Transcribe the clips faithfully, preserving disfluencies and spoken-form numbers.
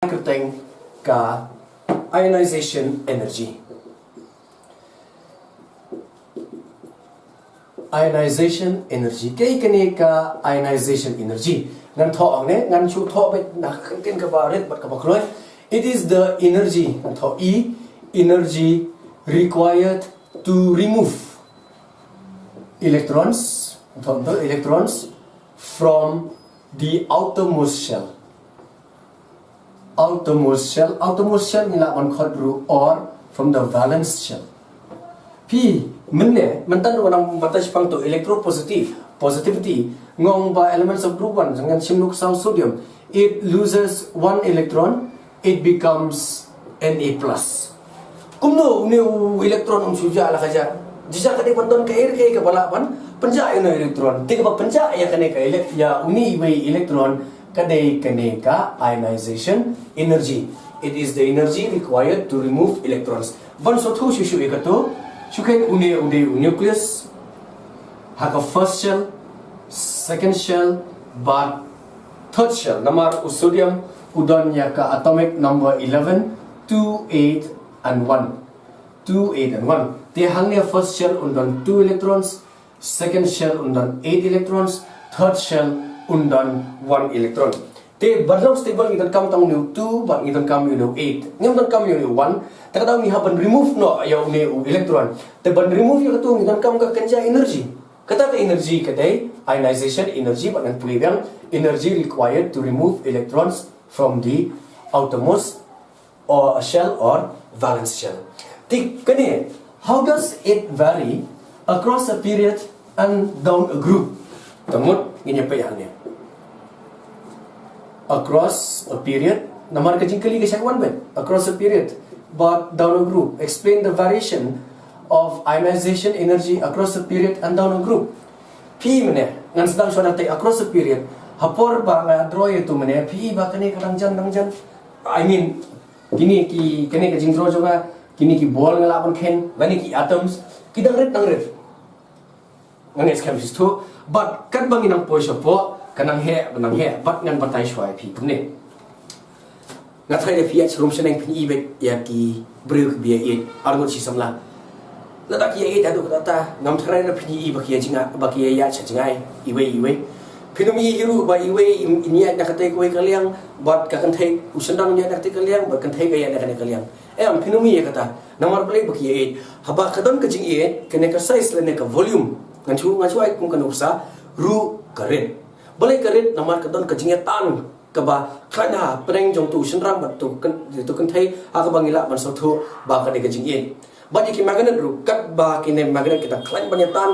kyrteng ka ionization energy. Ionization energy. Kaei kane ka ionization energy? Ngan thoh hangne, ngan shu thoh beit na ka kyntien kaba rit bad kaba kloi. It is the energy, ngan thoh E, energy required to remove electrons, ngan thoh electrons from the outermost shell. Outermost shell, outermost shell ngi lah ban khot ruh or from the valence shell. Phi, mynne, mynta ngi nang batai shaphang tu electropositive, positivity, nga ong ba elements of group one, ngan shim nuksa u sodium. It loses one electron, it becomes Na plus. Kumno une u electron un shu jah la ka jah? Jia ka dei ban don kaei kaei kaba lah ban pynjah ïa une u electron. Te kaba pynjah ïa kane ka elec-, ïa une iwei i electron ka dei kane ka ionization energy. It is the energy required to remove electrons. Ban sngewthuh shuh shuh ïa kato, shu khein une u dei u nucleus, ha ka first shell, second shell, bad third shell. Namar u sodium u don ïa ka atomic number eleven, two, eight and one. Two, eight and one. Te hangne first shell un don two electrons, second shell un don eight electrons, third shell un don one electron. Te ban long stable ngi donkam tang une u two, bad ngi donkam une u eight. Ngim donkam une u one. Te ka daw ngi hap ban remove noh ïa une u electron. Te ban remove ïa kato ngi donkam ka kynja energy. Kata ka energy ka dei ionization energy, bad ngan pule biang, energy required to remove electrons from the outermost or a shell or valence shell. Te kane, how does it vary across a period and down a group? Te mut ngin ïa peit hangne. Across a period, namar ka jingkylli ka shait wan beit, across a period, bad down a group. Explain the variation of ionization energy across a period and down a group. Phi mynne, ngan sdang shuwa da tei across a period. Ha por ba nga draw ïa tu mynne, phi ba kane ka dang jan, dang jan. I mean, kine ki, kane ka jingdraw jong nga, kine ki ball nga lah ban khein, lane ki atoms, ki dang rit, dang rit. Ngan ïa skhem shuh, bad katba ngi nang poi shapoh, ka nang heh, ba nang heh, bad ngan batai shuwa ïa phi kumne. Nga tharai da phi ïa shrum shaneng phin i beit ïa ki briew kiba ïa ïeit, arngut shi samla. Lada ki ïa ïeit haduh katta, ngam tharai da phin i ba ki ïa jngai, ba ki ïa ïa sha jngai, iwei, iwei. Phin ym i hi ruh ba iwei, in, in ïa na katei kawei ka liang, bad ka kynthei u shynrang ïa na katei ka liang, bad kynthei ka ïa na katei ka liang. Em, phin ym i ïa kata. Namar balei ba ki ïa ïeit. Haba ka don ka jingïeit, kane ka size lane ka volume. Ngan shu, ngan shu ai kum ka nuksa, ruh ka rit. Balei ka rit, namar ka don ka jingïatan kaba khlaiñ ha pdeng jong tu u shynrang bad tu kyn-, tu kynthei, ha kaba ngi lah ban sngewthuh ba ka dei ka jingïeit. Bad ïa ki magnet ruh, katba kine magnet kita khlaiñ ban ïatan,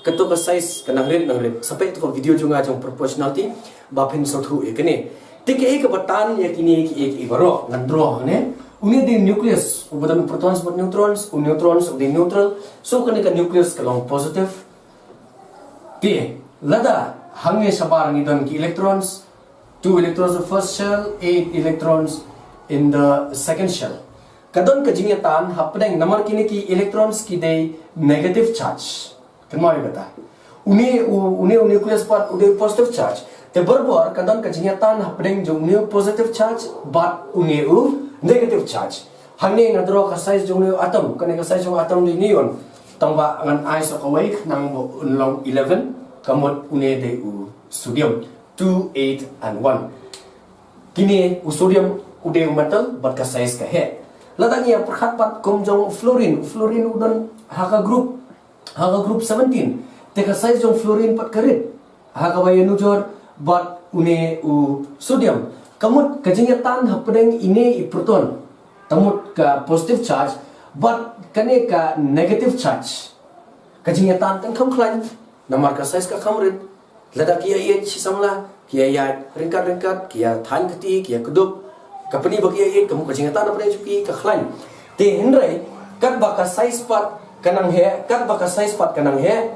kato ka size ka nang rit, nang rit. Sa peit tu ka video jong nga jong proportionality, ba phin sngewthuh ïa kine. Te kaei kaba tan ïa kine kiei kiei baroh, ngan draw hangne. Une dei nucleus, uba don protons bad neutrons, u neutrons u dei neutral. So kane ka nucleus ka long positive. Te, lada, hangne shabar ngi don ki electrons, two electrons of first shell, eight electrons in the second shell. Ka don ka jingïatan hapdeng namar kine ki electrons ki dei negative charge. Kynmaw ïa kata. Une u, une u nucleus pat u dei positive charge. Te barabor ka don ka jingïatan hapdeng jong une u positive charge bad une u negative charge. Hangne nga draw ka size jong une u atom, kane ka size jong u atom dei neon. Tang ba ngan ai sa kawei khnang ba un long eleven, ka mut une dei u sodium, two, eight and one. Kine u sodium u dei u metal bad ka size ka heh. Lada ngi ïa pyrkhat pat kum jong u fluorine, u fluorine u don ha ka group, ha ka group seventeen. Te ka size jong fluorine pat ka rit ha kaba ïanujor bad une u sodium. Ka mut ka jingïatan hapdeng ine i proton, ka mut ka positive charge bad kane ka negative charge. Ka jingïatan kan kham khlaiñ namar ka size ka kham rit. Lada ki ïa ïeit shi samla, ki ïa ïaid ryngkat ryngkat, ki ïa thaiñ kti, ki ïa kdup. Ka pyni ba ki ïa ïeit, ka mut ka jingïatan hapdeng jong ki ka khlaiñ. Te hynrei katba ka size pat ka nang heh, katba ka size pat ka nang heh,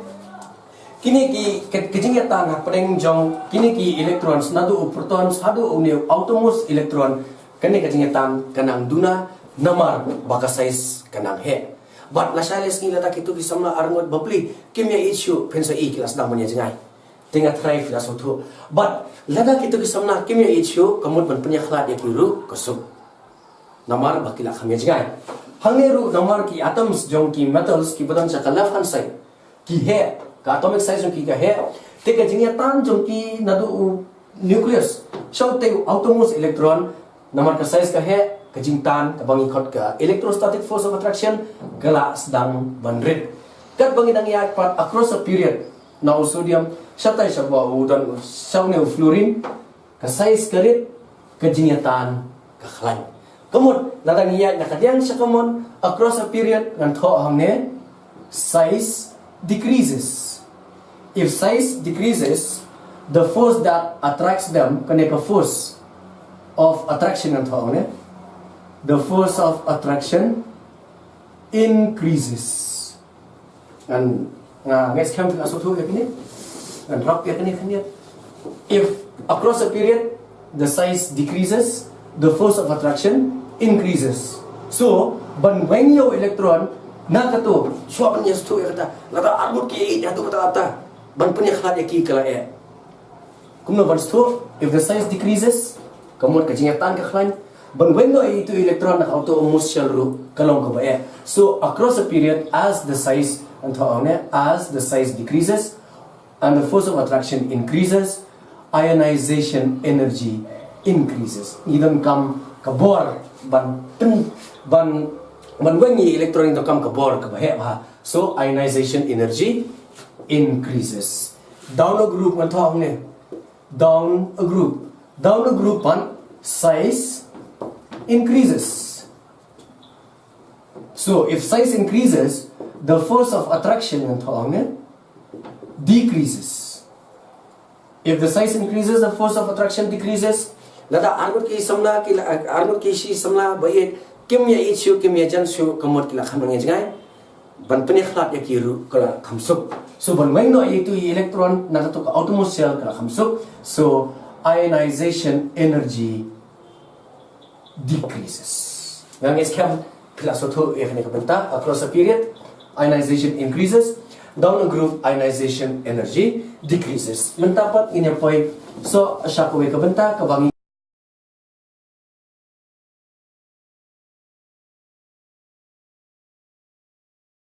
kine ki, ka, ka jingïatan hapdeng jong kine ki electrons, naduh u protons haduh une u outermost electron, kane ka jingïatan ka nang duna namar ba ka size ka nang heh. Bad lashai lasngi lada kitu ki samla arngut bapli kim ïa ïeit shuh, phin sa i ki la sdang ban ïa jngai. Te nga trai phi la sngewthuh. But lada kito ki samla kim ïa ïeit shuh, ka mut ban pynïakhlad ïa ki ruh ka suk. Namar ba ki la kham ïa jngai. Hangne ruh namar ki atoms jong ki metals kiba don sha ka left hand side ki heh, ka atomic size jong ki ka heh. Te ka jingïatan jong ki naduh u nucleus sha utei u outermost electron, namar ka size ka heh, ka jingtan kaba ngi khot ka electrostatic force of attraction ka la sdang ban rit. Katba ngi dang ïaid pat across a period, na u sodium shatai sha ba u don sha une u fluorine, ka size ka rit, ka jingïatan ka khlaiñ. Ka mut lada ngi ïaid na ka diang sha ka mon across a period, ngan thoh hangne, size decreases. If size decreases, the force that attracts them, kane ka force of attraction ngan thoh hangne, the force of attraction increases. Ngan, nga ngeit skhem phi la sngewthuh ïa kine. Ngan rap ïa kine khyndiat. If across a period the size decreases, the force of attraction increases. So ban weng ïa u electron na kato, shuwa ban ïa sngewthuh ïa kata, lada arngut ki ïa ïeit haduh katta katta, ban pynïakhlad ïa ki ka la eh. Kumno ban sngewthuh? If the size decreases, ka mut ka jingïatan ka khlaiñ. Ban weng noh ïa itu electron na ka outermost shell ruh ka long kaba eh. So across a period, as the size, ngan thoh hangne, as the size decreases and the force of attraction increases, ionization energy increases. Ngi donkam ka bor ban pyn, ban, ban weng ïa electron, ngi donkam ka bor kaba heh bha. So ionization energy increases. Down a group, ngan thoh hangne, down a group. Down a group pat, size increases. So if size increases, the force of attraction, ngan thoh hangne, decreases. If the size increases, the force of attraction decreases. Lada arngut ki samla, ki la, arngut ki shi samla ba ïeit kim ïa ïeit shuh, kim ïa jan shuh, ka mut ki la kham ïa jngai. Ban pynïakhlad ïa ki ruh ka la kham suk. So ban weng noh ïa itu i electron na kato ka outermost shell ka la kham suk. So ionization energy decreases. Nga ngeit skhem phi la sngewthuh ïa kane ka bynta. Across a period, ionization increases. Down a group, ionization energy decreases. Mynta pat ngin ïa poi shuwa sha kawei ka bynta kaba ngi